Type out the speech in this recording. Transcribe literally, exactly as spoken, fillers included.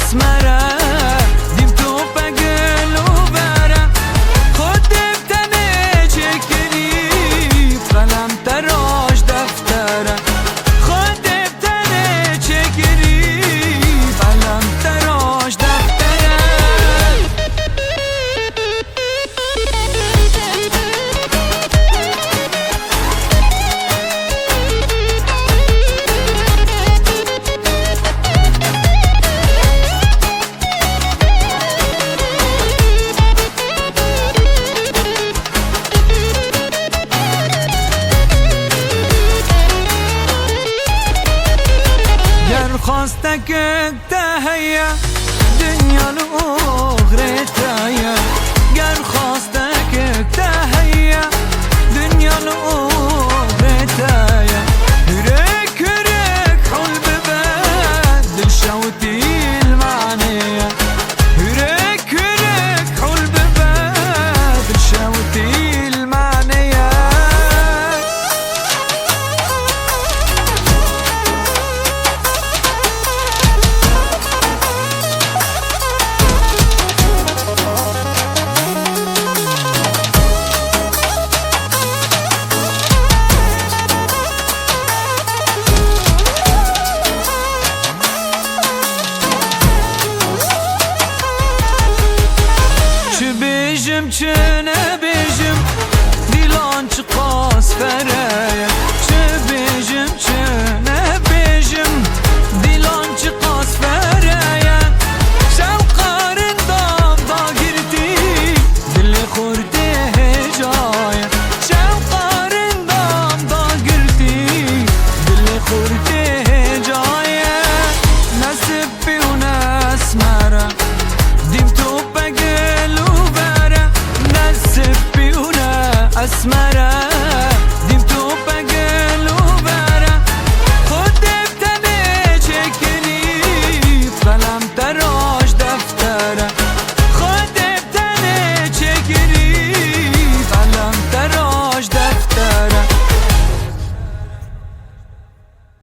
Esmere, dîm tope gel û vere. Xwedê bi tenê çêkirî, qelem te roj deftere. Xwedê bi tenê çêkirî, qelem te roj deftere. Ger xwastekek te heye, dinya li oxirê te ye. Ger xwastekek te heye, dinya li